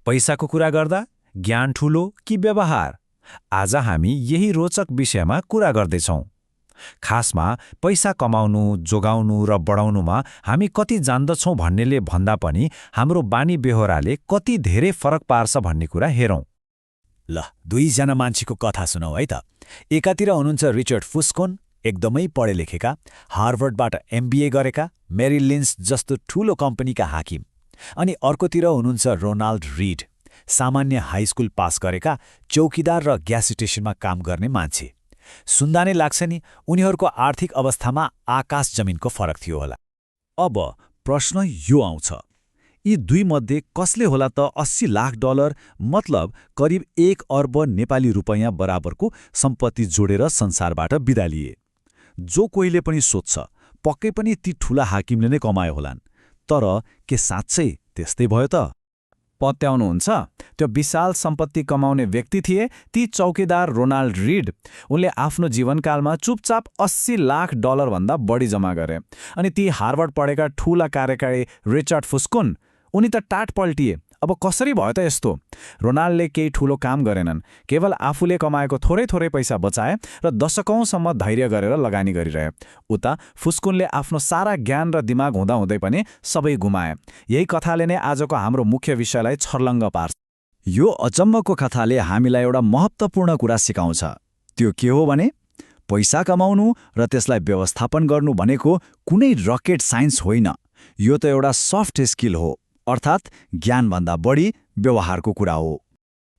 पैसाको कुरा गर्दा ज्ञान ठूलो कि व्यवहार? आज हामी यही रोचक विषयमा कुरा गर्दैछौँ। खासमा पैसा कमाउनु, जोगाउनु र बढाउनुमा हामी कति जान्दछौँ भन्नेले भन्दा पनि हाम्रो बानी बेहोराले कति धेरै फरक पार्छ भन्ने कुरा हेरौँ। ल, दुईजना मान्छेको कथा सुनौ है त। एकातिर हुनुहुन्छ रिचर्ड फुस्कोन, एकदमै पढे लेखेका, हार्वर्डबाट MBA गरेका, मेरिल लिन्च जस्तो ठूलो कम्पनीका हाकिम। अनि अर्कोतिर हुनुहुन्छ रोनाल्ड रिड, सामान्य हाई स्कुल पास गरेका, चौकीदार र ग्यास स्टेशनमा काम गर्ने मान्छे। सुन्दा नै लाग्छ नि उनीहरूको आर्थिक अवस्थामा आकाश जमिनको फरक थियो होला। अब प्रश्न यो आउँछ, यी दुईमध्ये कसले होला त $80 लाख मतलब करिब 1 अर्ब नेपाली रुपैयाँ बराबरको सम्पत्ति जोडेर संसारबाट बिदा लिए? जो कोहीले पनि सोध्छ, पक्कै पनि ती ठूला हाकिमले नै कमाए होलान्। तर के साँच्चै त्यस्तै भयो त? पत्याउनुहुन्छ, त्यो विशाल सम्पत्ति कमाउने व्यक्ति थिए ती चौकीदार रोनाल्ड रिड। उनले आफ्नो जीवनकालमा चुपचाप $80 लाख भन्दा बढी जम्मा गरे। अनि ती हार्वर्ड पढेका ठूला कार्यकारी रिचर्ड फुस्कोन, उनी त टाट पल्टिए। अब कसरी भयो त यस्तो? रोनाल्डले केही ठूलो काम गरेनन्, केवल आफूले कमाएको थोरै थोरै पैसा बचाए र दशकौंसम्म धैर्य गरेर लगानी गरिरहे। उता फुस्कोनले आफ्नो सारा ज्ञान र दिमाग हुँदाहुँदै पनि सबै गुमाए। यही कथाले नै आजको हाम्रो मुख्य विषयलाई छर्लङ्ग पार्छ। यो अचम्मको कथाले हामीलाई एउटा महत्त्वपूर्ण कुरा सिकाउँछ। त्यो के हो भने, पैसा कमाउनु र त्यसलाई व्यवस्थापन गर्नु भनेको कुनै रकेट साइन्स होइन। यो त एउटा सफ्ट स्किल हो, अर्थात् ज्ञानभन्दा बढी व्यवहारको कुरा हो।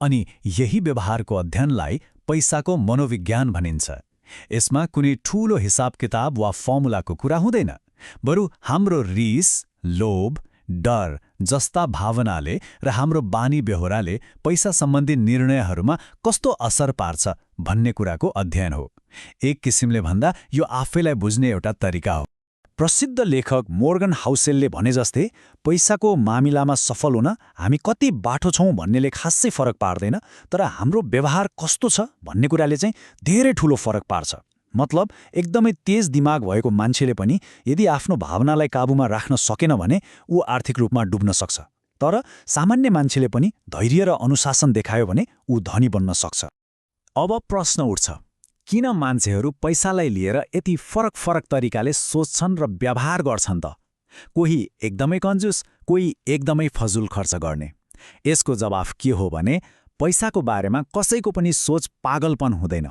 अनि यही व्यवहारको अध्ययनलाई पैसाको मनोविज्ञान भनिन्छ। यसमा कुनै ठूलो हिसाब किताब वा फर्मुलाको कुरा हुँदैन, बरु हाम्रो रिस, लोभ, डर जस्ता भावनाले र हाम्रो बानी बेहोराले पैसा सम्बन्धी निर्णयहरूमा कस्तो असर पार्छ भन्ने कुराको अध्ययन हो। एक किसिमले भन्दा यो आफैलाई बुझ्ने एउटा तरिका हो। प्रसिद्ध लेखक मोर्गन हाउसेलले भने जस्तै पैसाको मामिलामा सफल हुन हामी कति बाठो छौँ भन्नेले खासै फरक पार्दैन, तर हाम्रो व्यवहार कस्तो छ भन्ने कुराले चाहिँ धेरै ठूलो फरक पार्छ। मतलब एकदमै तेज दिमाग भएको मान्छेले पनि यदि आफ्नो भावनालाई काबुमा राख्न सकेन भने ऊ आर्थिक रूपमा डुब्न सक्छ। तर सामान्य मान्छेले पनि धैर्य र अनुशासन देखायो भने ऊ धनी बन्न सक्छ। अब प्रश्न उठ्छ, किन मान्छेहरू पैसालाई लिएर यति फरक तरिकाले सोच्छन् र व्यवहार गर्छन् त? कोही एकदमै कन्जुस, कोही एकदमै फजुल खर्च गर्ने। यसको जवाफ के हो भने, पैसाको बारेमा कसैको पनि सोच पागलपन हुँदैन।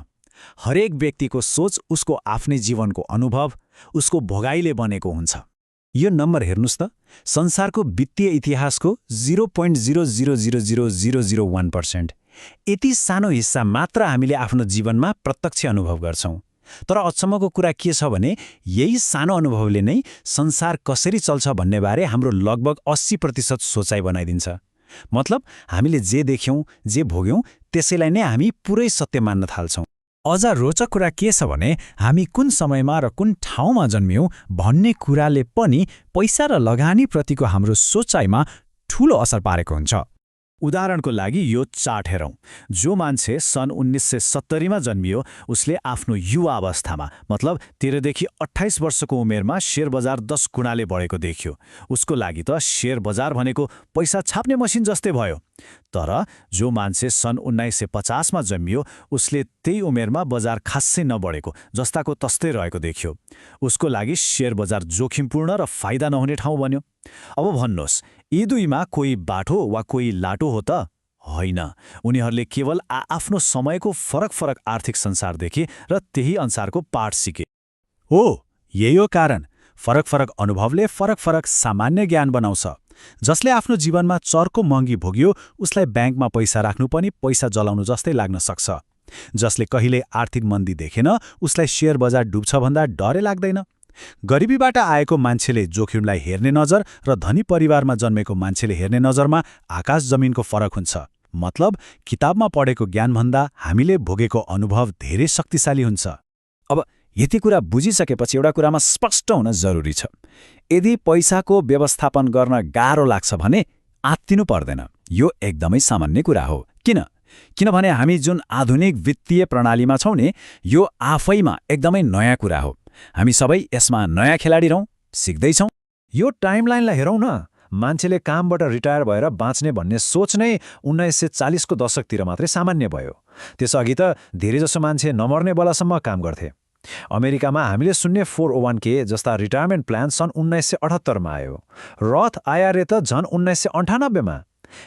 हरेक व्यक्तिको सोच उसको आफ्नै जीवनको अनुभव, उसको भोगाइले बनेको हुन्छ। यो नम्बर हेर्नुस् त, संसारको वित्तीय इतिहासको 0.0000001%। यति सानो हिस्सा मात्र हामीले आफ्नो जीवनमा प्रत्यक्ष अनुभव गर्छौँ। तर अचम्मको कुरा के छ भने, यही सानो अनुभवले नै संसार कसरी चल्छ भन्नेबारे हाम्रो लगभग 80% सोचाइ बनाइदिन्छ। मतलब हामीले जे देख्यौँ, जे भोग्यौँ, त्यसैलाई नै हामी पुरै सत्य मान्न थाल्छौँ। अझ रोचक कुरा के छ भने, हामी कुन समयमा र कुन ठाउँमा जन्मियौँ भन्ने कुराले पनि पैसा र लगानीप्रतिको हाम्रो सोचाइमा ठूलो असर पारेको हुन्छ। उदाहरणको लागि यो चार्ट हेरौँ। जो मान्छे सन् 1970 मा जन्मियो उसले आफ्नो युवा अवस्थामा, मतलब 13 देखि 28 वर्षको उमेरमा शेयर बजार 10 गुणाले बढेको देखियो। उसको लागि त शेयर बजार भनेको पैसा छाप्ने मसिन जस्तै भयो। तर जो मान्छे सन् 1950 मा जन्मियो उसले त्यही उमेरमा बजार खासै नबढेको, जस्ताको तस्तै रहेको देखियो। उसको लागि शेयर बजार जोखिमपूर्ण र फाइदा नहुने ठाउँ बन्यो। अब भन्नुहोस्, यी दुईमा कोही बाठो वा कोही लाटो हो त? होइन। उनीहरूले केवल आफ्नो समयको फरक आर्थिक संसार देखे र त्यही अनुसारको पाठ सिके। हो, यही हो कारण। फरक अनुभवले फरक सामान्य ज्ञान बनाउँछ। जसले आफ्नो जीवनमा चर्को महँगी भोग्यो उसलाई ब्याङ्कमा पैसा राख्नु पनि पैसा जलाउनु जस्तै लाग्न सक्छ। जसले कहिले आर्थिक मन्दी देखेन उसलाई शेयर बजार डुब्छ भन्दा डरै लाग्दैन। गरिबीबाट आएको मान्छेले जोखिमलाई हेर्ने नजर र धनी परिवारमा जन्मेको मान्छेले हेर्ने नजरमा आकाश जमिनको फरक हुन्छ। मतलब किताबमा पढेको ज्ञानभन्दा हामीले भोगेको अनुभव धेरै शक्तिशाली हुन्छ। अब यति कुरा बुझिसकेपछि एउटा कुरामा स्पष्ट हुन जरुरी छ। यदि पैसाको व्यवस्थापन गर्न गाह्रो लाग्छ भने आत्तिनु पर्दैन। यो एकदमै सामान्य कुरा हो। किनभने हामी जुन आधुनिक वित्तीय प्रणालीमा छौँ नि, यो आफैमा एकदमै नयाँ कुरा हो। हामी सबै यसमा नयाँ खेलाडी रौँ, सिक्दैछौँ। यो टाइमलाइनलाई हेरौँ न। मान्छेले कामबाट रिटायर भएर बाँच्ने भन्ने सोच नै 1940 को दशकतिर मात्रै सामान्य भयो। त्यसअघि त धेरैजसो मान्छे नमर्ने बेलासम्म काम गर्थे। अमेरिकामा हामीले सुन्ने 401k जस्ता रिटायरमेन्ट प्लान सन् 1978 मा आयो। रथ IRA त झन् 1998 मा।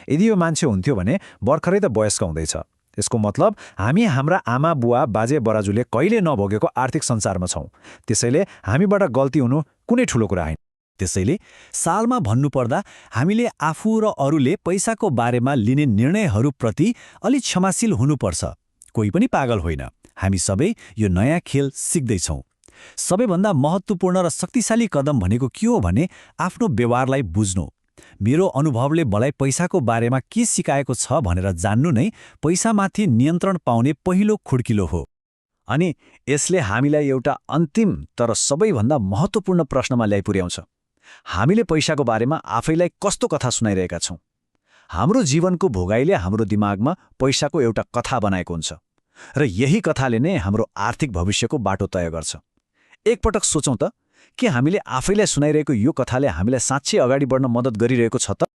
यदि यो मान्छे हुन्थ्यो भने भर्खरै त वयस्क हुँदैछ। यसको मतलब हामी हाम्रा आमा बुवा बाजे बराजुले कहिले नभोगेको आर्थिक संसारमा छौं। त्यसैले हामीबाट गल्ती हुनु कुनै ठूलो कुरा होइन। त्यसैले सालमा भन्नुपर्दा हामीले आफू र अरूले पैसाको बारेमा लिने निर्णयहरूप्रति अलि क्षमाशील हुनुपर्छ। कोही पनि पागल होइन। हामी सबै यो नयाँ खेल सिक्दैछौँ। सबैभन्दा महत्त्वपूर्ण र शक्तिशाली कदम भनेको के हो भने आफ्नो व्यवहारलाई बुझ्नु। मेरो अनुभवले मलाई पैसाको बारेमा के सिकाएको छ भनेर जान्नु नै पैसामाथि नियन्त्रण पाउने पहिलो खुड्किलो हो। अनि यसले हामीलाई एउटा अन्तिम तर सबैभन्दा महत्त्वपूर्ण प्रश्नमा ल्याइपुर्याउँछ। हामीले पैसाको बारेमा आफैलाई कस्तो कथा सुनाइरहेका छौं? हाम्रो जीवनको भोगाइले हाम्रो दिमागमा पैसाको एउटा कथा बनाएको हुन्छ र यही कथाले नै हाम्रो आर्थिक भविष्यको बाटो तय गर्छ। एकपटक सोचौं त, के हामीले आफैलाई सुनाइरहेको यो कथाले हामीलाई साँच्चै अगाडि बढ्न मद्दत गरिरहेको छ त?